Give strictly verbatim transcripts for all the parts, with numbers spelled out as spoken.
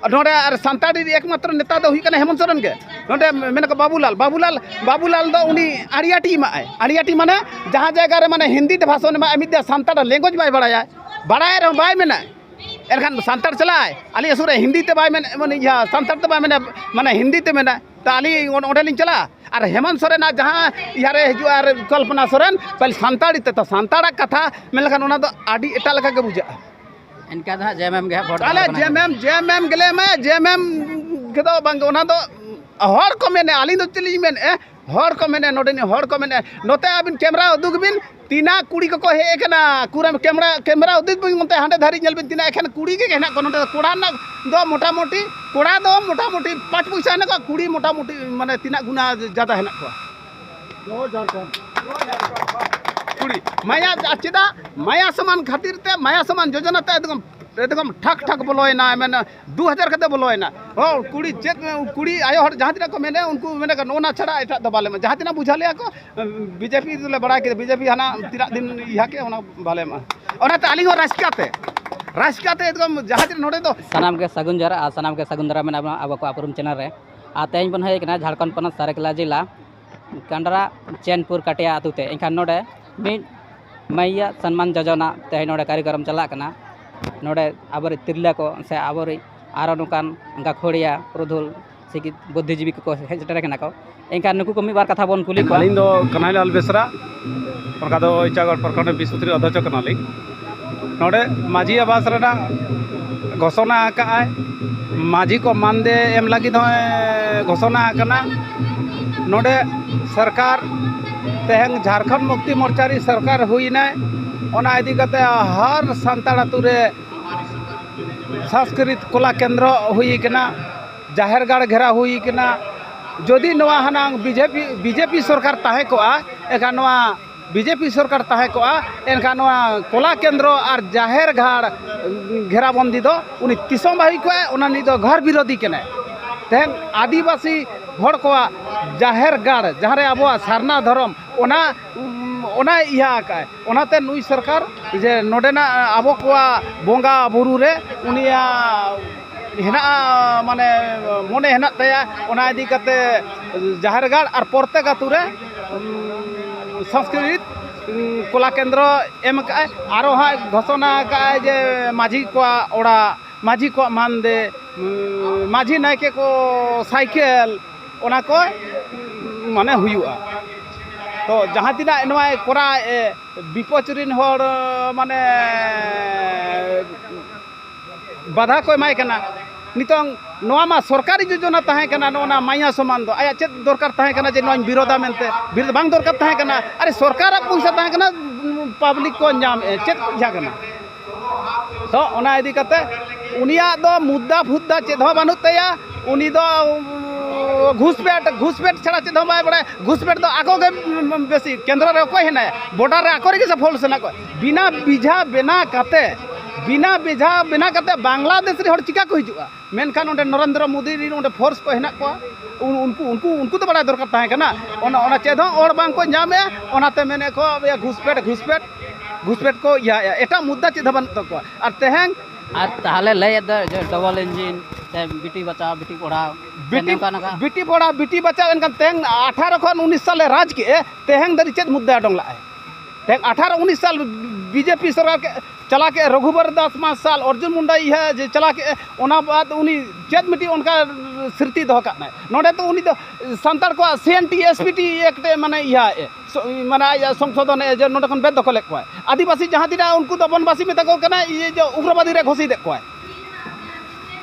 ᱱᱚᱰᱮ ᱟᱨ ᱥᱟᱱᱛᱟᱲᱤ ᱮᱠᱢᱟᱛᱨᱚ ᱱᱮᱛᱟ ᱫᱚ ᱦᱩᱭᱩᱜ ᱠᱟᱱᱟ ᱦᱮᱢᱚᱱᱛ ᱥᱚᱨᱮᱱ ᱜᱮ᱾ ᱱᱚᱰᱮ ᱢᱮᱱᱟᱠᱚ ᱵᱟᱵᱩᱞᱟᱞ, ᱵᱟᱵᱩᱞᱟᱞ, ᱵᱟᱵᱩᱞᱟᱞ ᱫᱚ ᱩᱱᱤ ᱟᱹᱲᱤᱭᱟᱹᱴᱤ ᱮᱢᱟᱜᱼᱟᱭ᱾ ᱟᱹᱲᱤᱭᱟᱹᱴᱤ ᱢᱟᱱᱮ ᱡᱟᱦᱟᱸ ᱡᱟᱭᱜᱟ ᱨᱮ ᱢᱟᱱᱮ ᱦᱤᱱᱫᱤ ᱛᱮ ᱵᱷᱟᱥᱚᱱ ᱮᱢᱟᱜᱼᱟᱭ, ᱢᱤᱫ ᱫᱷᱟᱣ ᱥᱟᱱᱛᱟᱲ language ᱵᱟᱭ ᱵᱟᱲᱟᱭᱟ, ᱵᱟᱲᱟᱭ ᱨᱮᱦᱚᱸ ᱵᱟᱭ ᱢᱮᱱᱟ᱾ ᱮᱱᱠᱷᱟᱱ ᱥᱟᱱᱛᱟᱲ ᱪᱟᱞᱟᱜᱼᱟᱭ ᱟᱹᱞᱤᱧ ᱥᱩᱨ ᱨᱮ, ᱦᱤᱱᱫᱤ ᱛᱮ ᱵᱟᱭ ᱢᱮᱱ, ᱢᱟᱱᱮ ᱤᱭᱟᱹ, ᱥᱟᱱᱛᱟᱲ ᱛᱮ ᱵᱟᱭ ᱢᱮᱱᱟ, ᱢᱟᱱᱮ ᱦᱤᱱᱫᱤ ᱛᱮ ᱢᱮᱱᱟ, ᱛᱚ ᱟᱹᱞᱤᱧ ᱚᱸᱰᱮ ᱞᱤᱧ ᱪᱟᱞᱟᱜᱼᱟ᱾ ᱟᱨ ᱦᱮᱢᱚᱱᱛ ᱥᱚᱨᱮᱱᱟᱜ ᱡᱟᱦᱟᱸ ᱤᱭᱟᱹ ᱨᱮ ᱦᱤᱡᱩᱜᱼᱟ, ᱟᱨ ᱠᱚᱞᱯᱚᱱᱟ ᱥᱚᱨᱮᱱ, ᱯᱟᱹᱦᱤᱞ ᱥᱟᱱᱛᱟᱲᱤ ᱛᱮ, ᱛᱚ ᱥᱟᱱᱛᱟᱲᱟᱜ ᱠᱟᱛᱷᱟ ᱢᱮᱱ ᱞᱮᱠᱷᱟᱱ ᱚᱱᱟ ᱫᱚ ᱟᱹᱰᱤ ᱮᱴᱟᱜ ᱞᱮᱠᱟ ᱜᱮ ᱵᱩᱡᱷᱟᱹᱜᱼᱟ᱾ ᱮᱱᱠᱟ ᱫᱚ ᱦᱟᱸᱜ ᱡᱮᱢᱮᱢ ᱜᱮ ᱦᱟᱸᱜ ᱵᱷᱳᱴ ᱟᱞᱮ ᱫᱚ ᱠᱟᱱᱟ᱾ ᱡᱮᱢᱮᱢ, ᱡᱮᱢᱮᱢ ᱜᱮᱞᱮ ᱮᱢᱟᱭᱟ, ᱡᱮᱢᱮᱢ ᱜᱮᱫᱚ ᱵᱟᱝ, ᱚᱱᱟ ᱫᱚ ᱦᱚᱲ ᱠᱚ ᱢᱮᱱᱮᱫᱼᱟ, ᱟᱹᱞᱤᱧ ᱫᱚ ᱪᱮᱫ ᱞᱤᱧ ᱢᱮᱱᱮᱫᱼᱟ, ᱦᱚᱲ ᱠᱚ ᱢᱮᱱᱮᱫᱼᱟ, ᱱᱚᱰᱮᱱᱤᱡ ᱦᱚᱲ ᱠᱚ ᱢᱮᱱᱮᱫᱼᱟ, ᱱᱚᱛᱮ ᱟᱹᱵᱤᱱ ᱠᱮᱢᱨᱟ ᱩᱫᱩᱜᱽ ᱵᱤᱱ, ᱛᱤᱱᱟᱹᱜ ᱠᱩᱲᱤ ᱠᱚᱠᱚ ᱦᱮᱡ ᱟᱠᱟᱱᱟ, ᱠᱩᱨᱟᱹ ᱠᱮᱢᱨᱟ, ᱠᱮᱢᱨᱟ ᱩᱫᱩᱜᱽ ᱵᱤᱱ, ᱚᱱᱛᱮ ᱦᱟᱸᱰᱮ ᱫᱷᱟᱹᱨᱤᱡ ᱧᱮᱞ ᱵᱤᱱ, ᱛᱤᱱᱟᱹᱜ ᱮᱠᱷᱮᱱ ᱠᱩᱲᱤ ᱜᱮ ᱦᱮᱱᱟᱜ ᱠᱚᱣᱟ᱾ ᱱᱚᱰᱮ ᱫᱚ ᱠᱚᱲᱟ ᱨᱮᱱᱟᱜ ᱫᱚ ᱢᱚᱴᱟᱢᱩᱴᱤ, ᱠᱚᱲᱟ ᱫᱚ ᱢᱚᱴᱟᱢᱩᱴᱤ ᱯᱟᱸᱪ ᱯᱚᱭᱥᱟ ᱦᱮᱱᱟᱜ ᱠᱚᱣᱟ, ᱠᱩᱲᱤ ᱢᱚᱴᱟᱢᱩᱴᱤ ᱢᱟᱱᱮ ᱛᱤᱱᱟᱹᱜ ᱜᱩᱱᱟ ᱡᱟᱫᱟ ᱦᱮᱱᱟᱜ ᱠᱚᱣᱟ᱾ ᱠᱩᱲᱤ ᱢᱟᱭᱟ, ᱟᱨ ᱪᱮᱫᱟᱜ ᱢᱟᱭᱟ ᱥᱚᱢᱟᱱ ᱠᱷᱟᱹᱛᱤᱨ ᱛᱮ, ᱢᱟᱭᱟ ᱥᱚᱢᱟᱱ ᱡᱳᱡᱚᱱᱟ ᱛᱮ ᱮᱠᱫᱚᱢ, ᱮᱠᱫᱚᱢ ᱴᱷᱟᱠ ᱴᱷᱟᱠ ᱵᱚᱞᱚᱭᱮᱱᱟ, ᱢᱮᱱᱟ ᱫᱩ ᱦᱟᱡᱟᱨ ᱠᱟᱛᱮ ᱵᱚᱞᱚᱭᱮᱱᱟ᱾ ᱦᱚᱸ, ᱠᱩᱲᱤ ᱪᱮᱫ, ᱠᱩᱲᱤ ᱟᱭᱳ ᱦᱚᱲ ᱡᱟᱦᱟᱸ ᱛᱤᱱᱟᱹᱜ ᱠᱚ ᱢᱮᱱᱮᱫᱼᱟ, ᱩᱱᱠᱩ ᱢᱮᱱᱮᱫ ᱠᱚ, ᱱᱚᱜᱼᱚ ᱱᱟ ᱪᱷᱟᱲᱟ ᱮᱴᱟᱜ ᱫᱚ ᱵᱟᱞᱮ ᱮᱢᱟ᱾ ᱡᱟᱦᱟᱸ ᱛᱤᱱᱟᱹᱜ ᱵᱩᱡᱷᱟᱹᱣ ᱞᱮᱭᱟ ᱠᱚ, ᱵᱤᱡᱮᱯᱤ ᱫᱚᱞᱮ ᱵᱟᱲᱟᱭ ᱠᱮᱫᱟ, ᱵᱤᱡᱮᱯᱤ ᱦᱟᱱᱟ ᱛᱤᱱᱟᱹᱜ ᱫᱤᱱ ᱤᱭᱟᱹ ᱠᱮᱫ, ᱚᱱᱟ ᱵᱟᱞᱮ ᱮᱢᱟ᱾ ᱚᱱᱟᱛᱮ ᱟᱹᱞᱤᱧ ᱦᱚᱸ ᱨᱟᱹᱥᱠᱟᱹ ᱛᱮ, ᱨᱟᱹᱥᱠᱟᱹ ᱛᱮ ᱮᱠᱫᱚᱢ ᱡᱟᱦᱟᱸ ᱛᱤᱱᱟᱹᱜ ᱱᱚᱰᱮ ᱫᱚ ᱥᱟᱱᱟᱢ ᱜᱮ ᱥᱟᱹᱜᱩᱱ ᱡᱚᱦᱟᱨ ᱟᱨ ᱥᱟᱱᱟᱢ ᱜᱮ ᱥᱟᱹᱜᱩᱱ ᱫᱟᱨᱟᱢ ᱢᱮᱱᱟᱜ ᱵᱚᱱᱟ ᱟᱵᱚ ᱠᱚ ᱩᱯᱨᱩᱢ ᱪᱮᱱᱮᱞ ᱨᱮ᱾ ᱟᱨ ᱛᱮᱦᱮᱧ ᱵᱚᱱ ᱦᱮᱡ ᱟᱠᱟᱱᱟ ᱡᱷᱟᱲᱠᱷᱚᱸᱰ ᱯᱚᱱᱚᱛ ᱥᱟᱨᱟᱭᱠᱮᱞᱟ ᱡᱮᱞᱟ ᱠᱟᱱᱰᱨᱟ ᱪᱮᱱᱯᱩᱨ ᱠᱟᱴᱤᱭᱟ ᱟᱹᱛᱩ ᱛᱮ᱾ ᱮᱱᱠᱷᱟᱱ ᱱᱚᱰᱮ ᱢᱤᱫ ᱢᱟᱹᱭᱭᱟᱹ ᱥᱚᱱᱢᱟᱱ ᱡᱳᱡᱚᱱᱟ ᱛᱮᱦᱮᱧ ᱱᱚᱰᱮ ᱠᱟᱨᱭᱚᱠᱨᱚᱢ ᱪᱟᱞᱟᱜ ᱠᱟᱱᱟ᱾ ᱱᱚᱰᱮ ᱟᱵᱚᱨᱤᱡ ᱛᱤᱨᱞᱟᱹ ᱠᱚ ᱥᱮ ᱟᱵᱚᱨᱤᱡ ᱟᱨᱚ ᱱᱚᱝᱠᱟᱱ ᱜᱟᱹᱠᱷᱩᱲᱤᱭᱟᱹ ᱯᱩᱨᱩᱫᱷᱩᱞ ᱥᱤᱠᱷᱤᱛ ᱵᱩᱫᱽᱫᱷᱤᱡᱤᱵᱤ ᱠᱚᱠᱚ ᱦᱮᱡ ᱥᱮᱴᱮᱨ ᱟᱠᱟᱱᱟ ᱠᱚ᱾ ᱮᱱᱠᱷᱟᱱ ᱱᱩᱠᱩ ᱠᱚ ᱢᱤᱫ ᱵᱟᱨ ᱠᱟᱛᱷᱟ ᱵᱚᱱ ᱠᱩᱞᱤ ᱠᱚᱣᱟ᱾ ᱟᱹᱞᱤᱧ ᱫᱚ ᱠᱟᱱᱦᱟᱭᱞᱟᱞ ᱵᱮᱥᱨᱟ, ᱚᱱᱠᱟ ᱫᱚ ᱤᱪᱟᱜᱚᱲ ᱯᱨᱚᱠᱷᱚᱸᱰ ᱵᱤᱥᱩᱛᱨᱤ ᱚᱫᱷᱚᱠᱪᱚ ᱠᱟᱱᱟᱞᱤᱧ᱾ ᱱᱚᱰᱮ ᱢᱟᱹᱡᱷᱤ ᱟᱵᱟᱥ ᱨᱮᱱᱟᱜ ᱜᱷᱳᱥᱚᱱᱟ ᱟᱠᱟᱫᱼᱟᱭ, ᱢᱟᱹᱡᱷᱤ ᱠᱚ ᱢᱟᱱᱫᱮ ᱮᱢ ᱞᱟᱹᱜᱤᱫ ᱦᱚᱸᱭ ᱜᱷᱳᱥᱚᱱᱟ ᱟᱠᱟᱱᱟ᱾ ᱱᱚᱰᱮ ᱥᱚᱨᱠᱟᱨ ᱛᱮᱦᱮᱧ ᱡᱷᱟᱲᱠᱷᱚᱸᱰ ᱢᱩᱠᱛᱤ ᱢᱳᱨᱪᱟ ᱨᱤᱡ ᱥᱚᱨᱠᱟᱨ ᱦᱩᱭᱱᱟᱭ, ᱚᱱᱟ ᱤᱫᱤ ᱠᱟᱛᱮ ᱦᱟᱨ ᱥᱟᱱᱛᱟᱲ ᱟᱹᱛᱩ ᱨᱮ ᱥᱚᱝᱥᱠᱨᱤᱛ ᱠᱚᱞᱟ ᱠᱮᱱᱫᱨᱚ ᱦᱩᱭ ᱠᱟᱱᱟ, ᱡᱟᱦᱮᱨ ᱜᱟᱲ ᱜᱷᱮᱨᱟᱣ ᱦᱩᱭ ᱠᱟᱱᱟ᱾ ᱡᱩᱫᱤ ᱱᱚᱣᱟ ᱦᱟᱱᱟᱝ ᱵᱤᱡᱮᱯᱤ, ᱵᱤᱡᱮᱯᱤ ᱥᱚᱨᱠᱟᱨ ᱛᱟᱦᱮᱸ ᱠᱚᱜᱼᱟ, ᱮᱱᱠᱷᱟᱱ ᱱᱚᱣᱟ ᱵᱤᱡᱮᱯᱤ ᱥᱚᱨᱠᱟᱨ ᱛᱟᱦᱮᱸ ᱠᱚᱜᱼᱟ, ᱮᱱᱠᱷᱟᱱ ᱱᱚᱣᱟ ᱠᱚᱞᱟ ᱠᱮᱱᱫᱨᱚ ᱟᱨ ᱡᱟᱦᱮᱨ ᱜᱟᱲ ᱜᱷᱮᱨᱟᱵᱚᱱᱫᱤ ᱫᱚ ᱩᱱᱤ ᱛᱤᱥ ᱦᱚᱸ ᱵᱟᱭ ᱦᱩᱭ ᱠᱚᱜᱼᱟ᱾ ᱚᱱᱟ ᱱᱤᱛ ᱫᱚ ᱜᱷᱚᱨ ᱵᱤᱨᱳᱫᱷᱤ ᱠᱟᱱᱟᱭ᱾ ᱛᱮᱦᱮᱧ ᱟᱹᱫᱤᱵᱟᱹᱥᱤ ᱦᱚᱲ ᱠᱚᱣᱟᱜ ᱡᱟᱦᱮᱨ ᱜᱟᱲ, ᱡᱟᱦᱟᱸ ᱨᱮ ᱟᱵᱚᱣᱟᱜ ᱥᱟᱨᱱᱟ ᱫᱷᱚᱨᱚᱢ, ᱚᱱᱟ, ᱚᱱᱟᱭ ᱤᱭᱟᱹ ᱟᱠᱟᱫᱼᱟᱭ᱾ ᱚᱱᱟᱛᱮ ᱱᱩᱭ ᱥᱚᱨᱠᱟᱨ ᱡᱮ ᱱᱚᱰᱮᱱᱟᱜ ᱟᱵᱚ ᱠᱚᱣᱟᱜ ᱵᱚᱸᱜᱟ ᱵᱩᱨᱩ ᱨᱮ ᱩᱱᱤᱭᱟᱜ ᱦᱮᱱᱟᱜᱼᱟ, ᱢᱟᱱᱮ ᱢᱚᱱᱮ ᱦᱮᱱᱟᱜ ᱛᱟᱭᱟ, ᱚᱱᱟ ᱤᱫᱤ ᱠᱟᱛᱮ ᱡᱟᱦᱮᱨ ᱜᱟᱲ ᱟᱨ ᱯᱨᱚᱛᱮᱠ ᱟᱹᱛᱩ ᱨᱮ, ᱩᱸ, ᱥᱚᱝᱥᱠᱨᱤᱛ, ᱩᱸ, ᱠᱚᱞᱟ ᱠᱮᱱᱫᱨᱚ ᱮᱢ ᱠᱟᱜᱼᱟᱭ᱾ ᱟᱨᱚ ᱦᱟᱸᱜ ᱜᱷᱳᱥᱚᱱᱟ ᱠᱟᱜᱼᱟᱭ ᱡᱮ ᱢᱟᱹᱡᱷᱤ ᱠᱚᱣᱟᱜ ᱚᱲᱟᱜ, ᱢᱟᱹᱡᱷᱤ ᱠᱚᱣᱟᱜ ᱢᱟᱱᱫᱮ, ᱩᱸ, ᱢᱟᱹᱡᱷᱤ ᱱᱟᱭᱠᱮ ᱠᱚ ᱥᱟᱭᱠᱮᱞ, ᱚᱱᱟ ᱠᱚ, ᱩᱸ, ᱢᱟᱱᱮ ᱦᱩᱭᱩᱜᱼᱟ᱾ ᱛᱚ ᱡᱟᱦᱟᱸ ᱛᱤᱱᱟᱹᱜ ᱱᱚᱣᱟᱭ ᱠᱚᱨᱟᱣᱮᱫ, ᱵᱤᱯᱚᱠᱷ ᱨᱮᱱ ᱦᱚᱲ, ᱢᱟᱱᱮ, ᱵᱟᱫᱷᱟ ᱠᱚ ᱮᱢᱟᱭ ᱠᱟᱱᱟ᱾ ᱱᱤᱛᱚᱝ ᱱᱚᱣᱟ ᱢᱟ ᱥᱚᱨᱠᱟᱨᱤ ᱡᱳᱡᱚᱱᱟ ᱛᱟᱦᱮᱸ ᱠᱟᱱᱟ, ᱱᱚᱜᱼᱚ ᱱᱟ ᱢᱟᱭᱟ ᱥᱚᱢᱟᱱ ᱫᱚ᱾ ᱟᱭᱟᱜ ᱪᱮᱫ ᱫᱚᱨᱠᱟᱨ ᱛᱟᱦᱮᱸ ᱠᱟᱱᱟ ᱡᱮ ᱱᱚᱣᱟᱧ ᱵᱤᱨᱳᱫᱷᱟ ᱢᱮᱱᱛᱮ? ᱵᱤᱨᱳᱫᱷ ᱵᱟᱝ ᱫᱚᱨᱠᱟᱨ ᱛᱟᱦᱮᱸ ᱠᱟᱱᱟ᱾ ᱟᱨᱮ, ᱥᱚᱨᱠᱟᱨᱟᱜ ᱯᱚᱭᱥᱟ ᱛᱟᱦᱮᱸ ᱠᱟᱱᱟ, ᱯᱟᱵᱽᱞᱤᱠ ᱠᱚ ᱧᱟᱢᱮᱫᱼᱟ, ᱪᱮᱫ ᱤᱭᱟᱹ ᱠᱟᱱᱟ? ᱛᱚ ᱚᱱᱟ ᱤᱫᱤ ᱠᱟᱛᱮ ᱩᱱᱤᱭᱟᱜ ᱫᱚ ᱢᱩᱫᱽᱫᱟ ᱯᱷᱩᱫᱽᱫᱟ ᱪᱮᱫ ᱦᱚᱸ ᱵᱟᱹᱱᱩᱜ ᱛᱟᱭᱟ᱾ ᱩᱱᱤ ᱫᱚ, ᱩᱸ, ᱜᱷᱩᱥᱯᱮᱴ, ᱜᱷᱩᱥᱯᱮᱴ ᱪᱷᱟᱲᱟ ᱪᱮᱫ ᱦᱚᱸ ᱵᱟᱭ ᱵᱟᱲᱟᱭᱟ᱾ ᱜᱷᱩᱥᱯᱮᱴ ᱫᱚ ᱟᱠᱚ ᱜᱮ, ᱩᱸ, ᱵᱮᱥᱤ ᱠᱮᱱᱫᱨᱚ ᱨᱮ ᱚᱠᱚᱭ ᱦᱮᱱᱟᱭᱟ? ᱵᱚᱰᱟᱨ ᱨᱮ ᱟᱠᱚ ᱨᱮᱜᱮ ᱥᱮ ᱯᱷᱳᱨᱥ ᱦᱮᱱᱟᱜ ᱠᱚᱣᱟ᱾ ᱵᱤᱱᱟ ᱵᱤᱡᱷᱟ ᱵᱮᱱᱟ ᱠᱟᱛᱮ, ᱵᱤᱱᱟ ᱵᱤᱡᱷᱟ ᱵᱮᱱᱟ ᱠᱟᱛᱮ ᱵᱟᱝᱞᱟᱫᱮᱥ ᱨᱮ ᱦᱚᱲ ᱪᱤᱠᱟ ᱠᱚ ᱦᱤᱡᱩᱜᱼᱟ? ᱢᱮᱱᱠᱷᱟᱱ ᱚᱸᱰᱮ ᱱᱚᱨᱮᱱᱫᱨᱚ ᱢᱳᱫᱤ ᱨᱮᱱ ᱚᱸᱰᱮ ᱯᱷᱳᱨᱥ ᱠᱚ ᱦᱮᱱᱟᱜ ᱠᱚᱣᱟ᱾ ᱩᱱ-, ᱩᱱᱠᱩ, ᱩᱱᱠᱩ, ᱩᱱᱠᱩ ᱫᱚ ᱵᱟᱲᱟᱭ ᱫᱚᱨᱠᱟᱨ ᱛᱟᱦᱮᱸ ᱠᱟᱱᱟ᱾ ᱚᱱᱟ, ᱚᱱᱟ ᱪᱮᱫ ᱦᱚᱸ ᱚᱲ ᱵᱟᱝ ᱠᱚ ᱧᱟᱢᱮᱜᱼᱟ, ᱚᱱᱟᱛᱮ ᱢᱮᱱᱮᱫ ᱠᱚ, "ᱤᱭᱟᱹ, ᱜᱷᱩᱥᱯᱮᱴ, ᱜᱷᱩᱥᱯᱮᱴ, ᱜᱷᱩᱥᱯᱮᱴ" ᱠᱚ ᱤᱭᱟᱹᱭᱮᱜᱼᱟ᱾ ᱮᱴᱟᱜ ᱢᱩᱫᱽᱫᱟ ᱪᱮᱫ ᱦᱚᱸ ᱵᱟᱹᱱᱩᱜ ᱛᱟᱠᱚᱣᱟ᱾ ᱟᱨ ᱛᱮᱦᱮᱧ ᱟᱨ ᱛᱟᱦᱚᱞᱮ ᱞᱟᱹᱭᱮᱫ ᱫᱚ ᱡᱮ ᱰᱚᱵᱚᱞ ᱤᱧᱡᱤᱱ ᱥᱮ ᱵᱤᱴᱤ ᱵᱟᱪᱟᱣ ᱵᱤᱴᱤ ᱯᱟᱲᱦᱟᱣ ᱥᱮ ᱵᱤᱴᱤ, ᱱᱚᱝᱠᱟ ᱱᱚᱝᱠᱟ᱾ ᱵᱤᱴᱤ ᱯᱟᱲᱦᱟᱣ ᱵᱤᱴᱤ ᱵᱟᱪᱟᱣ, ᱮᱱᱠᱷᱟᱱ ᱛᱮᱦᱮᱧ ᱟᱴᱷᱟᱨᱚ ᱠᱷᱚᱱ ᱩᱱᱤᱥ ᱥᱟᱞᱮ ᱨᱟᱡᱽ ᱠᱮᱜᱼᱟ, ᱛᱮᱦᱮᱧ ᱫᱷᱟᱹᱨᱤᱡ ᱪᱮᱫ ᱢᱩᱫᱽᱫᱟᱭ ᱚᱰᱚᱝ ᱞᱟᱜᱼᱟᱭ? ᱛᱮᱦᱮᱧ ᱟᱴᱷᱟᱨᱚ ᱩᱱᱤᱥ ᱥᱟᱞ ᱵᱤᱡᱮᱯᱤ ᱥᱚᱨᱠᱟᱨ ᱠᱮ-, ᱪᱟᱞᱟᱣ ᱠᱮᱜᱼᱟ, ᱨᱚᱜᱷᱩᱵᱚᱨ ᱫᱟᱥ ᱢᱟᱥᱟᱞ, ᱚᱨᱡᱩᱱ ᱢᱩᱱᱰᱟ ᱤᱭᱟᱹ ᱡᱮ ᱪᱟᱞᱟᱣ ᱠᱮᱜᱼᱟ, ᱚᱱᱟ ᱵᱟᱫ ᱩᱱᱤ ᱪᱮᱫ ᱢᱤᱫᱴᱤᱡ ᱚᱱᱠᱟ ᱥᱨᱤᱛᱤ ᱫᱚᱦᱚ ᱠᱟᱜ ᱱᱟᱭ? ᱱᱚᱰᱮ ᱛᱚ ᱩᱱᱤ ᱫᱚ ᱥᱟᱱᱛᱟᱲ ᱠᱚᱣᱟᱜ C N T S P T act ᱮ ᱢᱟᱱᱮ ᱤᱭᱟᱹ ᱮ, ᱥᱚ-, ᱢᱟᱱᱮ ᱟᱡ ᱥᱚᱝᱥᱳᱫᱷᱚᱱ ᱮ ᱡᱮ ᱱᱚᱰᱮ ᱠᱷᱚᱱ ᱵᱮᱫ ᱫᱚᱠᱷᱚᱞᱮᱫ ᱠᱚᱣᱟᱭ᱾ ᱟᱹᱫᱤᱵᱟᱹᱥᱤ ᱡᱟᱦᱟᱸ ᱛᱤᱱᱟᱹᱜ ᱩᱱᱠᱩ ᱫᱚ ᱵᱚᱱᱵᱟᱥᱤ ᱢᱮᱛᱟ ᱠᱚ ᱠᱟᱱᱟ, ᱤᱭᱟᱹ ᱡᱮ ᱩᱜᱽᱨᱚᱵᱟᱫᱤ ᱨᱮ ᱜᱷᱳᱥᱤᱛᱮᱫ ᱠᱚᱣᱟᱭ᱾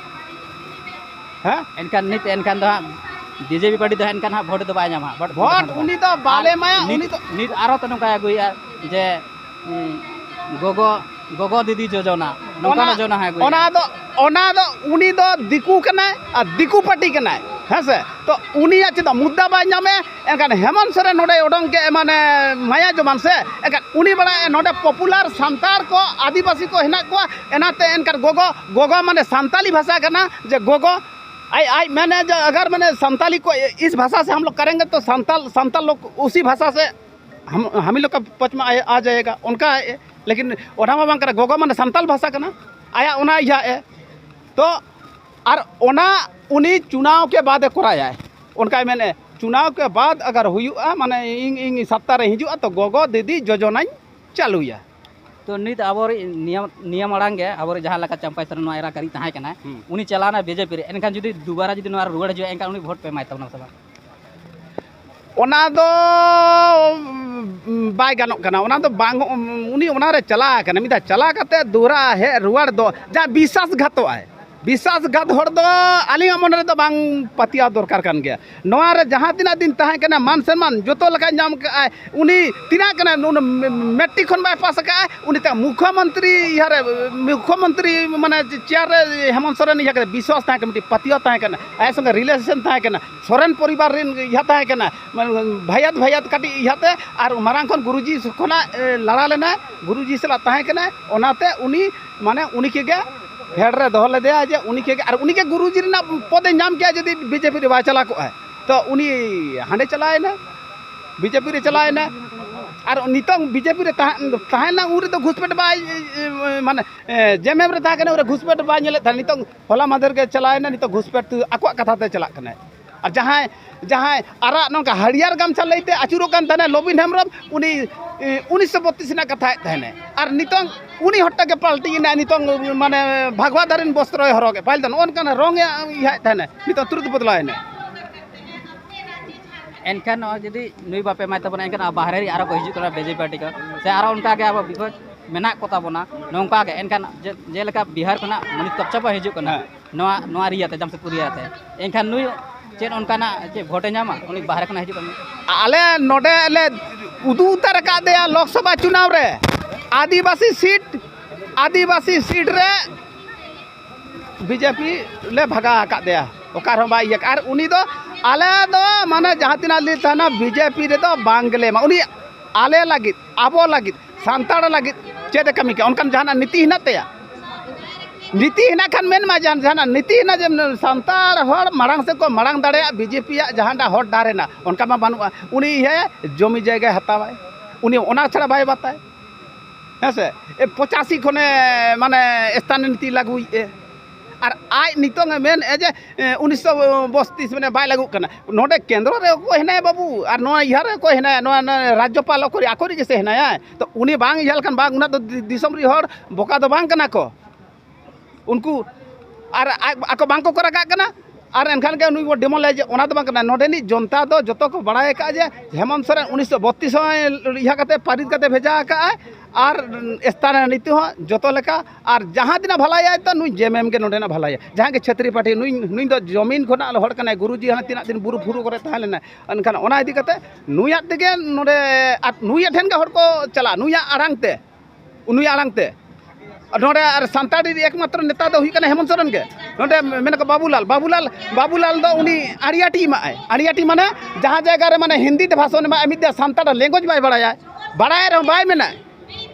ᱦᱮᱸ? ᱮᱱᱠᱷᱟᱱ ᱱᱤᱛ, ᱮᱱᱠᱷᱟᱱ ᱫᱚ ᱦᱟᱸᱜ ᱵᱤ ᱡᱮ ᱯᱤ ᱯᱟᱨᱴᱤ ᱫᱚ ᱦᱟᱸᱜ ᱮᱱᱠᱷᱟᱱ ᱦᱟᱸᱜ ᱵᱷᱳᱴ ᱫᱚ ᱵᱟᱭ ᱧᱟᱢᱟ᱾ ᱵᱷᱳᱴ ᱵᱷᱳᱴ ᱵᱟᱠᱷᱟᱱ ᱫᱚ ᱵᱟᱭ᱾ ᱩᱱᱤ ᱫᱚ ᱵᱟᱞᱮ ᱟᱨ ᱮᱢᱟᱭᱟ, ᱱᱤᱛ, ᱩᱱᱤ ᱫᱚ ᱱᱤᱛ ᱟᱨᱦᱚᱸ ᱛᱚ ᱱᱚᱝᱠᱟᱭ ᱟᱹᱜᱩᱭᱮᱫᱼᱟ ᱡᱮ, ᱩᱸ, ᱜᱚᱜᱚ, ᱜᱚᱜᱚ ᱫᱤᱫᱤ ᱡᱳᱡᱚᱱᱟ, ᱱᱚᱝᱠᱟᱱᱟᱜ ᱚᱱᱟ, ᱡᱳᱡᱚᱱᱟ ᱦᱚᱸᱭ ᱟᱹᱜᱩᱭᱮᱫᱼᱟ᱾ ᱚᱱᱟ ᱫᱚ, ᱚᱱᱟ ᱫᱚ ᱩᱱᱤ ᱫᱚ ᱫᱤᱠᱩ ᱠᱟᱱᱟᱭ ᱟᱨ ᱫᱤᱠᱩ ᱯᱟᱨᱴᱤ ᱠᱟᱱᱟᱭ, ᱦᱮᱸ ᱥᱮ? ᱛᱚ ᱩᱱᱤᱭᱟᱜ ᱪᱮᱫᱟᱜ ᱢᱩᱫᱽᱫᱟ ᱵᱟᱭ ᱧᱟᱢᱮ? ᱮᱱᱠᱷᱟᱱ ᱦᱮᱢᱚᱱᱛ ᱥᱚᱨᱮᱱ ᱱᱚᱰᱮ ᱚᱰᱚᱝ ᱠᱮᱫ, ᱢᱟᱱᱮ, ᱢᱟᱭᱟ ᱡᱚᱢᱟᱱ ᱥᱮ, ᱮᱱᱠᱷᱟᱱ ᱩᱱᱤ ᱵᱟᱲᱟᱭᱟ ᱱᱚᱰᱮ ᱯᱚᱯᱩᱞᱟᱨ ᱥᱟᱱᱛᱟᱲ ᱠᱚ, ᱟᱹᱫᱤᱵᱟᱹᱥᱤ ᱠᱚ ᱦᱮᱱᱟᱜ ᱠᱚᱣᱟ, ᱮᱱᱟᱛᱮ ᱮᱱᱠᱷᱟᱱ ᱜᱚᱜᱚ, ᱜᱚᱜᱚ ᱢᱟᱱᱮ ᱥᱟᱱᱛᱟᱞᱤ ᱵᱷᱟᱥᱟ ᱠᱟᱱᱟ, ᱡᱮ ᱜᱚᱜᱚ ᱟᱡ, ᱟᱡ ᱢᱮᱱᱮ ᱡᱮ ᱟᱜᱟᱨ ᱢᱟᱱᱮ ᱥᱟᱱᱛᱟᱞᱤ ᱠᱚ ᱤᱥ ᱵᱷᱟᱥᱟ ᱥᱮ ᱦᱟᱢ ᱞᱳᱜ ᱠᱟᱨᱮᱝᱜᱮ ᱛᱚ ᱥᱟᱱᱛᱟᱞ, ᱥᱟᱱᱛᱟᱞ ᱞᱳᱜ ᱩᱥᱤ ᱵᱷᱟᱥᱟ ᱥᱮ ᱦᱟᱢ, ᱦᱟᱢᱤ ᱞᱳᱜ ᱠᱟ ᱯᱟᱪᱢᱟ ᱟᱭ, ᱟ ᱡᱟᱭᱮᱜᱟ, ᱚᱱᱠᱟ ᱮ, ᱞᱮᱠᱤᱱ ᱚᱱᱟ ᱢᱟ ᱵᱟᱝ ᱠᱟᱱᱟ, ᱜᱚᱜᱚ ᱢᱟᱱᱮ ᱥᱟᱱᱛᱟᱞ ᱵᱷᱟᱥᱟ ᱠᱟᱱᱟ, ᱟᱭᱟᱜ ᱚᱱᱟ ᱤᱭᱟᱹ ᱮ, ᱛᱚ ᱟᱨ ᱚᱱᱟ ᱩᱱᱤ ᱪᱩᱱᱟᱣ ᱠᱮ ᱵᱟᱫᱮ ᱠᱚᱨᱟᱭᱟᱭ᱾ ᱚᱱᱠᱟᱭ ᱢᱮᱱᱮᱫ, ᱪᱩᱱᱟᱣ ᱠᱮ ᱵᱟᱫ ᱟᱜᱟᱨ ᱦᱩᱭᱩᱜᱼᱟ, ᱢᱟᱱᱮ ᱤᱧ, ᱤᱧ ᱥᱟᱛᱛᱟ ᱨᱮ ᱦᱤᱡᱩᱜᱼᱟ, ᱛᱚ ᱜᱚᱜᱚ ᱫᱤᱫᱤ ᱡᱳᱡᱚᱱᱟᱧ ᱪᱟᱹᱞᱩᱭᱟ᱾ ᱛᱚ ᱱᱤᱛ ᱟᱵᱚᱨᱤᱡ ᱱᱤᱭᱟᱹ ᱱᱤᱭᱟᱹ ᱢᱟᱲᱟᱝ ᱜᱮ ᱟᱵᱚᱨᱤᱡ ᱡᱟᱦᱟᱸ ᱞᱮᱠᱟ ᱪᱟᱢᱯᱟᱭ ᱥᱚᱨᱮᱱ ᱱᱚᱣᱟ ᱮᱞᱟᱠᱟ ᱨᱤᱡ ᱛᱟᱦᱮᱸ ᱠᱟᱱᱟᱭ, ᱦᱩᱸ᱾ ᱩᱱᱤ ᱪᱟᱞᱟᱣᱱᱟ ᱵᱤᱡᱮᱯᱤ ᱨᱮ, ᱮᱱᱠᱷᱟᱱ ᱡᱩᱫᱤ ᱫᱩᱵᱟᱨᱟ ᱡᱩᱫᱤ ᱱᱚᱣᱟ ᱨᱮ ᱨᱩᱣᱟᱹᱲ ᱦᱤᱡᱩᱜᱼᱟ, ᱮᱱᱠᱷᱟᱱ ᱩᱱᱤ ᱵᱷᱳᱴ ᱯᱮ ᱮᱢᱟᱭ ᱛᱟᱵᱚᱱᱟ ᱥᱮ ᱵᱟᱝ? ᱚᱱᱟ ᱫᱚ ᱵᱟᱭ ᱜᱟᱱᱚᱜ ᱠᱟᱱᱟ, ᱚᱱᱟ ᱫᱚ ᱵᱟᱝ, ᱩᱱᱤ ᱚᱱᱟᱨᱮ ᱪᱟᱞᱟᱣ ᱟᱠᱟᱱᱟ, ᱢᱤᱫ ᱫᱷᱟᱣ ᱪᱟᱞᱟᱣ ᱠᱟᱛᱮ ᱫᱚᱦᱲᱟ ᱦᱮᱡ ᱨᱩᱣᱟᱹᱲ ᱫᱚ ᱡᱟ ᱵᱤᱥᱥᱟᱥ ᱜᱷᱟᱛᱚᱜ ᱟᱭ, ᱵᱤᱥᱥᱟᱥ ᱜᱷᱟᱛ ᱦᱚᱲ ᱫᱚ ᱟᱹᱞᱤᱧᱟᱜ ᱢᱚᱱᱮ ᱨᱮᱫᱚ ᱵᱟᱝ ᱯᱟᱹᱛᱭᱟᱹᱣ ᱫᱚᱨᱠᱟᱨ ᱠᱟᱱ ᱜᱮᱭᱟ᱾ ᱱᱚᱣᱟ ᱨᱮ ᱡᱟᱦᱟᱸ ᱛᱤᱱᱟᱹᱜ ᱫᱤᱱ ᱛᱟᱦᱮᱸ ᱠᱟᱱᱟ, ᱢᱟᱱ ᱥᱚᱱᱢᱟᱱ ᱡᱚᱛᱚ ᱞᱮᱠᱟᱭ ᱧᱟᱢ ᱠᱟᱜᱼᱟᱭ᱾ ᱩᱱᱤ ᱛᱤᱱᱟᱹᱜ ᱠᱟᱱᱟ, ᱩᱱᱤ ᱢᱮᱴᱨᱤᱠ ᱠᱷᱚᱱ ᱵᱟᱭ ᱯᱟᱥ ᱟᱠᱟᱫᱼᱟ, ᱩᱱᱤ ᱛᱮ ᱢᱩᱠᱷᱭᱚᱢᱚᱱᱛᱨᱤ ᱤᱭᱟᱹᱨᱮ, ᱢᱩᱠᱷᱭᱚᱢᱚᱱᱛᱨᱤ ᱢᱟᱱᱮ ᱪᱮᱭᱟᱨ ᱨᱮ ᱦᱮᱢᱚᱱᱛ ᱥᱚᱨᱮᱱ ᱤᱭᱟᱹ ᱠᱟᱛᱮ ᱵᱤᱥᱣᱟᱥ ᱛᱟᱦᱮᱸ ᱠᱟᱱᱟ, ᱢᱤᱫᱴᱤᱡ ᱯᱟᱹᱛᱭᱟᱹᱣ ᱛᱟᱦᱮᱸ ᱠᱟᱱᱟ, ᱟᱭᱟᱜ ᱥᱚᱸᱜᱮ ᱨᱤᱞᱮᱥᱚᱱ ᱛᱟᱦᱮᱸ ᱠᱟᱱᱟ, ᱥᱚᱨᱮᱱ ᱯᱚᱨᱤᱵᱟᱨ ᱨᱮᱱ ᱤᱭᱟᱹ ᱛᱟᱦᱮᱸ ᱠᱟᱱᱟ, ᱢᱟᱱᱮ ᱵᱷᱟᱭᱟᱛ ᱵᱷᱟᱭᱟᱛ ᱠᱟᱹᱴᱤᱡ ᱤᱭᱟᱹᱛᱮ, ᱟᱨ ᱢᱟᱨᱟᱝ ᱠᱷᱚᱱ ᱜᱩᱨᱩᱡᱤ ᱠᱷᱚᱱᱟᱜ ᱮ, ᱞᱟᱲᱟ ᱞᱮᱱᱟ, ᱜᱩᱨᱩᱡᱤ ᱥᱟᱞᱟᱜ ᱛᱟᱦᱮᱸ ᱠᱟᱱᱟ, ᱚᱱᱟᱛᱮ ᱩᱱᱤ ᱢᱟᱱᱮ ᱩᱱᱤ ᱠᱮᱜᱮ ᱦᱮᱰ ᱨᱮ ᱫᱚᱦᱚ ᱞᱮᱫᱮᱭᱟ ᱡᱮ ᱩᱱᱤ ᱠᱮᱜᱮ, ᱟᱨ ᱩᱱᱤ ᱜᱮ ᱜᱩᱨᱩᱡᱤ ᱨᱮᱱᱟᱜ ᱯᱚᱫᱮ ᱧᱟᱢ ᱠᱮᱭᱟ ᱡᱩᱫᱤ ᱵᱤᱡᱮᱯᱤ ᱨᱮ ᱵᱟᱭ ᱪᱟᱞᱟᱣ ᱠᱚᱜᱼᱟ, ᱛᱚ ᱩᱱᱤ ᱦᱟᱸᱰᱮ ᱪᱟᱞᱟᱣᱮᱱᱟ, ᱵᱤᱡᱮᱯᱤ ᱨᱮ ᱪᱟᱞᱟᱣᱮᱱᱟ᱾ ᱟᱨ ᱱᱤᱛᱚᱝ ᱵᱤᱡᱮᱯᱤ ᱨᱮ ᱛᱟᱦᱮᱸ ᱛᱟᱦᱮᱸᱱᱟ, ᱩᱱ ᱨᱮᱫᱚ ᱜᱷᱩᱥᱯᱮᱴ ᱵᱟᱭ ᱢᱟᱱᱮ ᱡᱮᱢᱮᱢ ᱨᱮ ᱛᱟᱦᱮᱸ ᱠᱟᱱᱟ, ᱩᱱᱨᱮ ᱜᱷᱩᱥᱯᱮᱴ ᱵᱟᱭ ᱧᱮᱞᱮᱫ ᱛᱟᱦᱮᱸᱱ᱾ ᱱᱤᱛᱚᱝ ᱦᱚᱞᱟ ᱢᱟᱫᱷᱮᱨ ᱜᱮ ᱪᱟᱞᱟᱣᱮᱱᱟ, ᱱᱤᱛᱚᱝ ᱜᱷᱩᱥᱯᱮᱴ ᱟᱠᱚᱣᱟᱜ ᱠᱟᱛᱷᱟ ᱛᱮ ᱪᱟᱞᱟᱜ ᱠᱟᱱᱟᱭ᱾ ᱟᱨ ᱡᱟᱦᱟᱸᱭ ᱡᱟᱦᱟᱸᱭ ᱟᱨᱟᱜ ᱱᱚᱝᱠᱟ ᱦᱟᱹᱨᱭᱟᱹᱲ ᱜᱟᱢᱪᱷᱟ ᱞᱟᱹᱭᱛᱮ ᱟᱹᱪᱩᱨᱚᱜ ᱠᱟᱱ ᱛᱟᱦᱮᱱᱟ ᱞᱚᱵᱤᱱ ᱦᱮᱢᱵᱨᱚᱢ, ᱩᱱᱤ ᱮ, ᱩᱱᱤᱥᱥᱚ ᱵᱚᱛᱛᱨᱤᱥ ᱨᱮᱱᱟᱜ ᱠᱟᱛᱷᱟᱭᱮᱫ ᱛᱟᱦᱮᱱᱟᱭ᱾ ᱟᱨ ᱱᱤᱛᱚᱝ ᱩᱱᱤ ᱦᱚᱲ ᱴᱟᱜ ᱜᱮ ᱯᱟᱞᱴᱤ ᱮᱱᱟᱭ, ᱱᱤᱛᱚᱝ ᱢᱟᱱᱮ ᱵᱷᱟᱜᱽᱣᱟ ᱫᱷᱟᱨᱤᱱ ᱵᱚᱥᱛᱨᱚᱭ ᱦᱚᱨᱚᱜᱮᱫ᱾ ᱯᱟᱹᱦᱤᱞ ᱫᱚ ᱱᱚᱜᱼᱚ ᱱᱚᱝᱠᱟᱱ ᱨᱚᱝ ᱮ ᱤᱭᱟᱹᱭᱮᱫ ᱛᱟᱦᱮᱱᱟ, ᱱᱤᱛᱚᱝ ᱛᱩᱨᱩᱛ ᱵᱚᱫᱞᱟᱣ ᱮᱱᱟ᱾ ᱮᱱᱠᱷᱟᱱ ᱱᱚᱜᱼᱚᱭ ᱡᱩᱫᱤ ᱱᱩᱭ ᱵᱟᱯᱮ ᱮᱢᱟᱭ ᱛᱟᱵᱚᱱᱟ, ᱮᱱᱠᱷᱟᱱ ᱟᱨ ᱵᱟᱦᱨᱮ ᱨᱮ ᱟᱨᱚ ᱠᱚ ᱦᱤᱡᱩᱜ ᱠᱟᱱᱟ ᱵᱤᱡᱮᱯᱤ ᱯᱟᱨᱴᱤ ᱠᱚ, ᱥᱮ ᱟᱨᱚ ᱚᱱᱠᱟ ᱜᱮ ᱟᱵᱚ ᱵᱤᱯᱚᱫ ᱢᱮᱱᱟᱜ ᱠᱚ ᱛᱟᱵᱚᱱᱟ ᱱᱚᱝᱠᱟ ᱜᱮ᱾ ᱮᱱᱠᱷᱟᱱ ᱡᱮ ᱡᱮᱞᱮᱠᱟ ᱵᱤᱦᱟᱨ ᱠᱷᱚᱱᱟᱜ ᱢᱚᱱᱤᱛ ᱠᱚᱪᱪᱚᱯ ᱮ ᱦᱤᱡᱩᱜ ᱠᱟᱱᱟ, ᱦᱮᱸ᱾ ᱱᱚᱣᱟ ᱱᱚᱣᱟ ᱮᱨᱤᱭᱟ ᱛᱮ, ᱡᱟᱢᱥᱮᱫᱽᱯᱩᱨ ᱮᱨᱤᱭᱟ ᱛᱮ, ᱮᱱᱠᱷᱟᱱ ᱱᱩᱭ ᱪᱮᱫ ᱚᱱᱠᱟᱱᱟᱜ ᱪᱮᱫ ᱵᱷᱳᱴ ᱮ ᱧᱟᱢᱟ? ᱩᱱᱤ ᱵᱟᱦᱨᱮ ᱠᱷᱚᱱᱟᱜ ᱦᱤᱡᱩᱜ ᱠᱟᱱᱟ᱾ ᱟᱞᱮ ᱱᱚᱰᱮ ᱞᱮ ᱩᱫᱩᱜ ᱩᱛᱟᱹᱨ ᱟᱠᱟᱫᱮᱭᱟ ᱞᱳᱠᱥᱚᱵᱷᱟ ᱪᱩᱱᱟᱣ ᱨᱮ, ᱟᱹᱫᱤᱵᱟᱹᱥᱤ ᱥᱤᱴ, ᱟᱹᱫᱤᱵᱟᱹᱥᱤ ᱥᱤᱴ ᱨᱮ ᱵᱤᱡᱮᱯᱤ ᱞᱮ ᱵᱷᱟᱜᱟᱣ ᱟᱠᱟᱫᱮᱭᱟ, ᱚᱠᱟ ᱨᱮᱦᱚᱸ ᱵᱟᱭ ᱤᱭᱟᱹ ᱠᱟᱜᱼᱟ᱾ ᱟᱨ ᱩᱱᱤ ᱫᱚ ᱟᱞᱮ ᱫᱚ ᱢᱟᱱᱮ ᱡᱟᱦᱟᱸ ᱛᱤᱱᱟᱹᱜ ᱞᱮ ᱛᱟᱦᱮᱱᱟ ᱵᱤᱡᱮᱯᱤ ᱨᱮᱫᱚ ᱵᱟᱝ ᱜᱮᱞᱮ ᱮᱢᱟ᱾ ᱩᱱᱤ ᱟᱞᱮ ᱞᱟᱹᱜᱤᱫ, ᱟᱵᱚ ᱞᱟᱹᱜᱤᱫ, ᱥᱟᱱᱛᱟᱲ ᱞᱟᱹᱜᱤᱫ ᱪᱮᱫ ᱮ ᱠᱟᱹᱢᱤ ᱠᱮᱫᱼᱟ? ᱚᱱᱠᱟᱱ ᱡᱟᱦᱟᱱᱟᱜ ᱱᱤᱛᱤ ᱦᱮᱱᱟᱜ ᱛᱟᱭᱟ? ᱱᱤᱛᱤ ᱦᱮᱱᱟᱜ ᱠᱷᱟᱱ ᱢᱮᱱ ᱢᱟ, ᱡᱟᱦᱟᱱ ᱡᱟᱦᱟᱱᱟᱜ ᱱᱤᱛᱤ ᱦᱮᱱᱟᱜ ᱡᱮ ᱥᱟᱱᱛᱟᱲ ᱦᱚᱲ ᱢᱟᱲᱟᱝ ᱥᱮᱫ ᱠᱚ ᱢᱟᱲᱟᱝ ᱫᱟᱲᱮᱭᱟᱜ, ᱵᱤᱡᱮᱯᱤᱭᱟᱜ ᱡᱟᱦᱟᱸᱴᱟᱜ ᱦᱚᱨ ᱰᱟᱦᱟᱨ ᱦᱮᱱᱟᱜ, ᱚᱱᱠᱟ ᱢᱟ ᱵᱟᱹᱱᱩᱜᱼᱟ᱾ ᱩᱱᱤ ᱤᱭᱟᱹ ᱡᱚᱢᱤ ᱡᱟᱭᱜᱟᱭ ᱦᱟᱛᱟᱣᱟᱭ, ᱩᱱᱤ ᱚᱱᱟ ᱪᱷᱟᱲᱟ ᱵᱟᱭ ᱵᱟᱛᱟᱭ᱾ ᱦᱮᱸ ᱥᱮ? ᱮ, ᱯᱚᱸᱪᱟᱥᱤ ᱠᱷᱚᱱᱮ ᱢᱟᱱᱮ ᱥᱛᱷᱟᱱᱤᱭᱚ ᱱᱤᱛᱤ ᱞᱟᱹᱜᱩᱭᱮᱫᱼᱮ᱾ ᱟᱨ ᱟᱡ ᱱᱤᱛᱚᱝ ᱮ ᱢᱮᱱᱮᱫᱼᱟ ᱡᱮ ᱩᱱᱤᱥᱥᱚ ᱵᱚᱛᱤᱥ ᱢᱟᱱᱮ ᱵᱟᱭ ᱞᱟᱹᱜᱩᱜ ᱠᱟᱱᱟ᱾ ᱱᱚᱰᱮ ᱠᱮᱱᱫᱨᱚ ᱨᱮ ᱚᱠᱚᱭ ᱦᱮᱱᱟᱭᱟ ᱵᱟᱹᱵᱩ? ᱟᱨ ᱱᱚᱣᱟ ᱤᱭᱟᱹ ᱨᱮ ᱚᱠᱚᱭ ᱦᱮᱱᱟᱭᱟ? ᱱᱚᱣᱟ, ᱱᱚᱣᱟ ᱨᱟᱡᱽᱡᱚᱯᱟᱞ ᱚᱠᱚᱭ, ᱟᱠᱚᱨᱤᱡ ᱜᱮᱥᱮ ᱦᱮᱱᱟᱭᱟ᱾ ᱛᱚ ᱩᱱᱤ ᱵᱟᱝ ᱤᱭᱟᱹ ᱞᱮᱠᱷᱟᱱ ᱵᱟᱝ, ᱩᱱᱟᱹᱜ ᱫᱚ ᱫᱤ- ᱫᱤᱥᱚᱢ ᱨᱤᱱ ᱦᱚᱲ ᱵᱚᱠᱟ ᱫᱚ ᱵᱟᱝ ᱠᱟᱱᱟ ᱠᱚ᱾ ᱩᱱᱠᱩ ᱟᱨ ᱟᱡ- ᱟᱠᱚ ᱵᱟᱝ ᱠᱚ ᱠᱚᱨᱟᱣ ᱠᱟᱜ ᱠᱟᱱᱟ᱾ ᱟᱨ ᱮᱱᱠᱷᱟᱱ ᱜᱮ ᱱᱩᱭ ᱵᱚ demolish, ᱚᱱᱟ ᱫᱚ ᱵᱟᱝ ᱠᱟᱱᱟ᱾ ᱱᱚᱰᱮᱱᱤᱡ ᱡᱚᱱᱛᱟ ᱫᱚ ᱡᱚᱛᱚ ᱠᱚ ᱵᱟᱲᱟᱭ ᱟᱠᱟᱫᱼᱟ ᱡᱮ ᱦᱮᱢᱚᱱᱛ ᱥᱚᱨᱮᱱ ᱩᱱᱤᱥᱥᱚ ᱵᱚᱛᱤᱥ ᱦᱚᱸ ᱤᱭᱟᱹ ᱠᱟᱛᱮ, ᱯᱟᱹᱨᱤᱛ ᱠᱟᱛᱮ ᱵᱷᱮᱡᱟ ᱟᱠᱟᱫᱼᱟᱭ᱾ ᱟᱨ ᱥᱛᱷᱟᱱ ᱱᱤᱛᱤ ᱦᱚᱸ ᱡᱚᱛᱚ ᱞᱮᱠᱟ, ᱟᱨ ᱡᱟᱦᱟᱸ ᱛᱤᱱᱟᱹᱜ ᱵᱷᱟᱞᱟᱭᱟᱭ ᱛᱚ ᱱᱩᱭ JMM ᱜᱮ ᱱᱚᱰᱮᱱᱟᱜ ᱵᱷᱟᱞᱟᱭᱟ᱾ ᱡᱟᱦᱟᱸ ᱜᱮ ᱪᱷᱟᱹᱛᱨᱤ ᱯᱟᱹᱴᱤ, ᱱᱩᱭ, ᱱᱩᱭ ᱫᱚ ᱡᱚᱢᱤᱱ ᱠᱷᱚᱱᱟᱜ ᱦᱚᱲ ᱠᱟᱱᱟᱭ, ᱜᱩᱨᱩᱡᱤ ᱦᱟᱱᱮ ᱛᱤᱱᱟᱹᱜ ᱫᱤᱱ ᱵᱩᱨᱩ ᱯᱷᱩᱨᱩ ᱠᱚᱨᱮ ᱛᱟᱦᱮᱸ ᱞᱮᱱᱟᱭ᱾ ᱮᱱᱠᱷᱟᱱ ᱚᱱᱟ ᱤᱫᱤ ᱠᱟᱛᱮ ᱱᱩᱭᱟᱜ ᱛᱮᱜᱮ ᱱᱚᱰᱮ, ᱟᱨ ᱱᱩᱭᱟᱜ ᱴᱷᱮᱱ ᱜᱮ ᱦᱚᱲ ᱠᱚ ᱪᱟᱞᱟᱜᱼᱟ, ᱱᱩᱭᱟᱜ ᱟᱲᱟᱝ ᱛᱮ, ᱱᱩᱭᱟᱜ ᱟᱲᱟᱝ ᱛᱮ᱾ ᱱᱚᱰᱮ ᱟᱨ ᱥᱟᱱᱛᱟᱲᱤ ᱨᱮ ᱮᱠᱢᱟᱛᱨᱚ ᱱᱮᱛᱟ ᱫᱚ ᱦᱩᱭᱩᱜ ᱠᱟᱱᱟ ᱦᱮᱢᱚᱱᱛ ᱥᱚᱨᱮᱱ ᱜᱮ᱾ ᱱᱚᱰᱮ ᱢᱮᱱᱟᱠᱚ ᱵᱟᱵᱩᱞᱟᱞ, ᱵᱟᱵᱩᱞᱟᱞ, ᱵᱟᱵᱩᱞᱟᱞ ᱫᱚ ᱩᱱᱤ ᱟᱲᱤᱭᱟᱴᱤ ᱮᱢᱟᱜᱼᱟᱭ᱾ ᱟᱲᱤᱭᱟᱴᱤ ᱢᱟᱱᱮ ᱡᱟᱦᱟᱸ ᱡᱟᱭᱜᱟ ᱨᱮ ᱢᱟᱱᱮ ᱦᱤᱱᱫᱤ ᱛᱮ ᱵᱷᱟᱥᱚᱱ ᱮᱢᱟᱜᱼᱟᱭ, ᱢᱤᱫ ᱫᱤᱱ ᱥᱟᱱᱛᱟᱲ language ᱵᱟᱭ ᱵᱟᱲᱟᱭᱟ, ᱵᱟᱲᱟᱭ ᱨᱮᱦᱚᱸ ᱵᱟᱭ ᱢᱮᱱᱟ᱾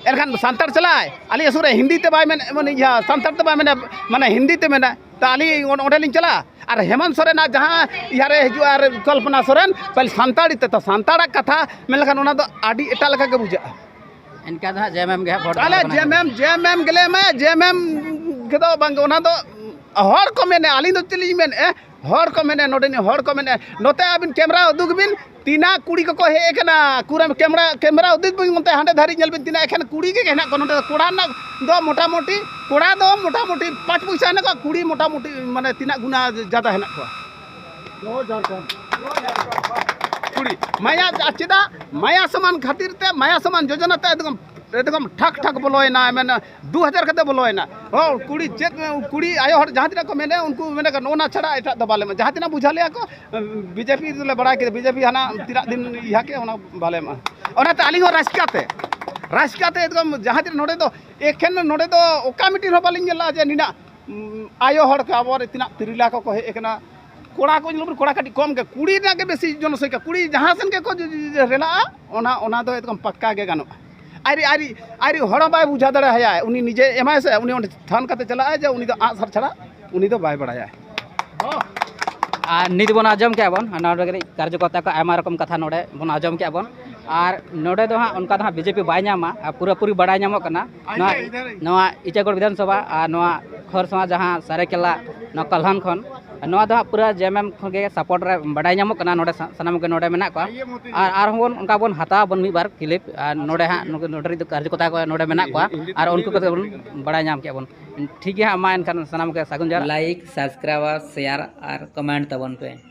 ᱮᱱᱠᱷᱟᱱ ᱥᱟᱱᱛᱟᱲ ᱪᱟᱞᱟᱜᱼᱟᱭ ᱟᱹᱞᱤᱧ ᱥᱩᱨ ᱨᱮ ᱦᱤᱱᱫᱤ ᱛᱮ ᱵᱟᱭ ᱢᱮᱱ, ᱢᱟᱱᱮ ᱤᱭᱟᱹ ᱥᱟᱱᱛᱟᱲ ᱛᱮ ᱵᱟᱭ ᱢᱮᱱᱟ, ᱢᱟᱱᱮ ᱦᱤᱱᱫᱤ ᱛᱮ ᱢᱮᱱᱟ᱾ ᱛᱚ ᱟᱹᱞᱤᱧ ᱚᱸᱰᱮ ᱞᱤᱧ ᱪᱟᱞᱟᱜᱼᱟ᱾ ᱟᱨ ᱦᱮᱢᱚᱱᱛ ᱥᱚᱨᱮᱱᱟᱜ ᱡᱟᱦᱟᱸ ᱤᱭᱟᱹ ᱨᱮ ᱦᱤᱡᱩᱜᱼᱟ, ᱟᱨ ᱠᱚᱞᱯᱚᱱᱟ ᱥᱚᱨᱮᱱ ᱯᱟᱹᱦᱤᱞ ᱥᱟᱱᱛᱟᱲᱤ ᱛᱮ, ᱛᱚ ᱥᱟᱱᱛᱟᱲᱟᱜ ᱠᱟᱛᱷᱟ ᱢᱮᱱ ᱞᱮᱠᱷᱟᱱ ᱚᱱᱟ ᱫᱚ ᱟᱹᱰᱤ ᱮᱴᱟᱜ ᱞᱮᱠᱟ ᱜᱮ ᱵᱩᱡᱷᱟᱹᱜᱼᱟ᱾ ᱮᱱᱠᱟ ᱫᱚ ᱦᱟᱸᱜ JMM ᱜᱮ ᱦᱟᱸᱜ ᱵᱷᱳᱴ ᱫᱚ ᱟᱞᱮ ᱦᱟᱸᱜ ᱵᱚᱱ ᱮᱢᱟ᱾ JMM, JMM ᱜᱮᱞᱮ ᱮᱢᱟᱭᱟ᱾ JMM ᱜᱮᱫᱚ ᱵᱟᱝ, ᱚᱱᱟ ᱫᱚ ᱦᱚᱲ ᱠᱚ ᱢᱮᱱᱮᱫᱼᱟ, ᱟᱹᱞᱤᱧ ᱫᱚ ᱪᱮᱫ ᱞᱤᱧ ᱢᱮᱱᱮᱫᱼᱟ? ᱦᱚᱲ ᱠᱚ ᱢᱮᱱᱮᱫᱼᱟ, ᱱᱚᱰᱮᱱᱤᱡ ᱦᱚᱲ ᱠᱚ ᱢᱮᱱᱮᱫᱼᱟ, ᱱᱚᱛᱮ ᱟᱹᱵᱤᱱ camera ᱩᱫᱩᱜᱽ ᱵᱤᱱ, ᱛᱤᱱᱟᱹᱜ ᱠᱩᱲᱤ ᱠᱚᱠᱚ ᱦᱮᱡ ᱟᱠᱟᱱᱟ᱾ ᱠᱩᱨᱟᱹ camera, camera ᱩᱫᱩᱜᱽ ᱵᱤᱱ, ᱚᱱᱛᱮ ᱦᱟᱸᱰᱮ ᱫᱷᱟᱹᱨᱤᱡ ᱧᱮᱞ ᱵᱤᱱ, ᱛᱤᱱᱟᱹᱜ ᱮᱠᱷᱮᱱ ᱠᱩᱲᱤ ᱜᱮ ᱦᱮᱱᱟᱜ ᱠᱚᱣᱟ᱾ ᱱᱚᱰᱮ ᱫᱚ ᱠᱚᱲᱟ ᱨᱮᱱᱟᱜ ᱫᱚ ᱢᱚᱴᱟᱢᱩᱴᱤ, ᱠᱚᱲᱟ ᱫᱚ ᱢᱚᱴᱟᱢᱩᱴᱤ ᱯᱟᱸᱪ ᱯᱚᱭᱥᱟ ᱦᱮᱱᱟᱜ ᱠᱚᱣᱟ, ᱠᱩᱲᱤ ᱢᱚᱴᱟᱢᱩᱴᱤ ᱢᱟᱱᱮ ᱛᱤᱱᱟᱹᱜ ᱜᱩᱱᱟ ᱡᱟᱫᱟ ᱦᱮᱱᱟᱜ ᱠᱚᱣᱟ᱾ ᱠᱩᱲᱤ ᱢᱟᱭᱟ, ᱟᱨ ᱪᱮᱫᱟᱜ ᱢᱟᱭᱟ ᱥᱚᱢᱟᱱ ᱠᱷᱟᱹᱛᱤᱨ ᱛᱮ, ᱢᱟᱭᱟ ᱥᱚᱢᱟᱱ ᱡᱳᱡᱚᱱᱟ ᱛᱮ ᱮᱠᱫᱚᱢ, ᱮᱠᱫᱚᱢ ᱴᱷᱟᱠ ᱴᱷᱟᱠ ᱵᱚᱞᱚᱭᱮᱱᱟ, ᱢᱮᱱᱟ ᱫᱩ ᱦᱟᱡᱟᱨ ᱠᱟᱛᱮ ᱵᱚᱞᱚᱭᱮᱱᱟ᱾ ᱦᱚᱸ, ᱠᱩᱲᱤ ᱪᱮᱫ, ᱠᱩᱲᱤ ᱟᱭᱳ ᱦᱚᱲ ᱡᱟᱦᱟᱸ ᱛᱤᱱᱟᱹᱜ ᱠᱚ ᱢᱮᱱᱮᱫᱼᱟ, ᱩᱱᱠᱩ ᱢᱮᱱᱮᱫ ᱠᱚ, "ᱱᱚᱜᱼᱚ ᱱᱟ ᱪᱷᱟᱲᱟ ᱮᱴᱟᱜ ᱫᱚ ᱵᱟᱞᱮ ᱮᱢᱟ᱾" ᱡᱟᱦᱟᱸ ᱛᱤᱱᱟᱹᱜ ᱵᱩᱡᱷᱟᱹᱣ ᱞᱮᱭᱟ ᱠᱚ, BJP ᱫᱚᱞᱮ ᱵᱟᱲᱟᱭ ᱠᱮᱫᱟ, BJP ᱦᱟᱱᱟ ᱛᱤᱱᱟᱹᱜ ᱫᱤᱱ ᱤᱭᱟᱹ ᱠᱮᱫ, ᱚᱱᱟ ᱵᱟᱞᱮ ᱮᱢᱟ᱾ ᱚᱱᱟᱛᱮ ᱟᱹᱞᱤᱧ ᱦᱚᱸ ᱨᱟᱹᱥᱠᱟᱹ ᱛᱮ, ᱨᱟᱹᱥᱠᱟᱹ ᱛᱮ ᱮᱠᱫᱚᱢ ᱡᱟᱦᱟᱸ ᱛᱤᱱᱟᱹᱜ ᱱᱚᱰᱮ ᱫᱚ, ᱮᱠᱷᱮᱱ ᱱᱚᱰᱮ ᱫᱚ ᱚᱠᱟ meeting ᱦᱚᱸ ᱵᱟᱹᱞᱤᱧ ᱧᱮᱞ ᱞᱮᱫᱼᱟ ᱡᱮ ᱱᱤᱱᱟᱹᱜ, ᱩᱸ, ᱟᱭᱳ ᱦᱚᱲ ᱠᱚ, ᱟᱵᱚ ᱨᱮ ᱛᱤᱱᱟᱹᱜ ᱛᱤᱨᱞᱟ ᱠᱚᱠᱚ ᱦᱮᱡ ᱟᱠᱟᱱᱟ, ᱠᱚᱲᱟ ᱠᱚ ᱧᱮᱞ ᱵᱤᱱ, ᱠᱚᱲᱟ ᱠᱟᱹᱴᱤᱡ ᱠᱚᱢ ᱜᱮ, ᱠᱩᱲᱤ ᱨᱮᱱᱟᱜ ᱜᱮ ᱵᱮᱥᱤ ᱡᱚᱱᱚᱥᱚᱝᱠᱷᱟ᱾ ᱠᱩᱲᱤ ᱡᱟᱦᱟᱸ ᱥᱮᱱ ᱜᱮᱠᱚ ᱡᱩ-, ᱡᱩ-, ᱡᱩ-, ᱨᱮᱞᱟᱜᱼᱟ, ᱚᱱᱟ, ᱚᱱᱟ ᱫᱚ ᱮᱠᱫᱚᱢ ᱯᱟᱠᱠᱟ ᱜᱮ ᱜᱟᱱᱚᱜᱼᱟ᱾ ᱟᱨ, ᱟᱨ, ᱟᱨ ᱦᱚᱲ ᱦᱚᱸ ᱵᱟᱭ ᱵᱩᱡᱷᱟᱹᱣ ᱫᱟᱲᱮᱭᱟᱭᱟ, ᱩᱱᱤ ᱱᱤᱡᱮ ᱮᱢᱟᱭ ᱥᱮ, ᱩᱱᱤ ᱚᱸᱰᱮ ᱛᱷᱟᱱ ᱠᱟᱛᱮ ᱪᱟᱞᱟᱜᱼᱟᱭ ᱡᱮ ᱩᱱᱤ ᱫᱚ ᱟᱸᱜ ᱥᱟᱨ ᱪᱷᱟᱲᱟ ᱩᱱᱤ ᱫᱚ ᱵᱟᱭ ᱵᱟᱲᱟᱭᱟ᱾ ᱟᱨ ᱱᱤᱛ ᱵᱚᱱ ᱟᱸᱡᱚᱢ ᱠᱮᱜᱼᱟ ᱵᱚᱱ, ᱱᱚᱰᱮ ᱠᱟᱹᱴᱤᱡ ᱠᱟᱨᱡᱚᱠᱚᱨᱛᱟ ᱠᱚ ᱟᱭᱢᱟ ᱨᱚᱠᱚᱢ ᱠᱟᱛᱷᱟ ᱱᱚᱰᱮ ᱵᱚᱱ ᱟᱸᱡᱚᱢ ᱠᱮᱜᱼᱟ ᱵᱚᱱ᱾ ᱟᱨ ᱱᱚᱰᱮ ᱫᱚ ᱦᱟᱸᱜ ᱚᱱᱠᱟ ᱫᱚ ᱦᱟᱸᱜ ᱵᱤᱡᱮᱯᱤ ᱵᱟᱭ ᱧᱟᱢᱟ, ᱟᱨ ᱯᱩᱨᱟᱹᱯᱩᱨᱤ ᱵᱟᱲᱟᱭ ᱧᱟᱢᱚᱜ ᱠᱟᱱᱟ ᱱᱚᱣᱟ, ᱱᱚᱣᱟ ᱤᱪᱟᱜᱚᱲ ᱵᱤᱫᱷᱟᱱ ᱥᱚᱵᱷᱟ ᱟᱨ ᱱᱚᱣᱟ ᱠᱷᱚᱨᱥᱚᱣᱟ ᱡᱟᱦᱟᱸ ᱥᱟᱨᱟᱭᱠᱮᱞᱟ, ᱱᱚᱣᱟ ᱠᱟᱞᱦᱟᱱ ᱠᱷᱚᱱ ᱱᱚᱣᱟ ᱫᱚ ᱦᱟᱸᱜ ᱯᱩᱨᱟᱹ ᱡᱮ ᱮᱢ ᱮᱢ ᱠᱷᱚᱱ ᱜᱮ ᱥᱟᱯᱳᱨᱴ ᱨᱮ ᱵᱟᱰᱟᱭ ᱧᱟᱢᱚᱜ ᱠᱟᱱᱟ᱾ ᱱᱚᱰᱮ ᱥᱟ-, ᱥᱟᱱᱟᱢ ᱠᱚᱜᱮ ᱱᱚᱰᱮ ᱢᱮᱱᱟᱜ ᱠᱚᱣᱟ᱾ ᱟᱨ ᱟᱨᱦᱚᱸ ᱵᱚᱱ ᱚᱱᱠᱟ ᱵᱚᱱ ᱦᱟᱛᱟᱣᱟ ᱵᱚᱱ ᱢᱤᱫ ᱵᱟᱨ ᱠᱞᱤᱯ, ᱟᱨ ᱱᱚᱰᱮ ᱦᱟᱸᱜ ᱱᱩᱠᱩ ᱱᱚᱰᱮ ᱨᱮᱱ ᱫᱚ ᱠᱟᱨᱡᱚᱠᱚᱨᱛᱟ ᱠᱚ ᱱᱚᱰᱮ ᱢᱮᱱᱟᱜ ᱠᱚᱣᱟ, ᱟᱨ ᱩᱱᱠᱩ ᱠᱚᱛᱮ ᱵᱚᱱ ᱵᱟᱲᱟᱭ ᱧᱟᱢ ᱠᱮᱜᱼᱟ ᱵᱚᱱ᱾ ᱴᱷᱤᱠ ᱜᱮᱭᱟ ᱦᱟᱸᱜ, ᱢᱟ ᱮᱱᱠᱷᱟᱱ ᱥᱟᱱᱟᱢ ᱠᱚᱜᱮ ᱥᱟᱹᱜᱩᱱ ᱡᱚᱦᱟᱨ᱾ ᱞᱟᱭᱤᱠ, ᱥᱟᱵᱥᱠᱨᱟᱭᱤᱵ, ᱥᱮᱭᱟᱨ ᱟᱨ ᱠᱚᱢᱮᱱᱴ ᱛᱟᱵᱚᱱ ᱯᱮ᱾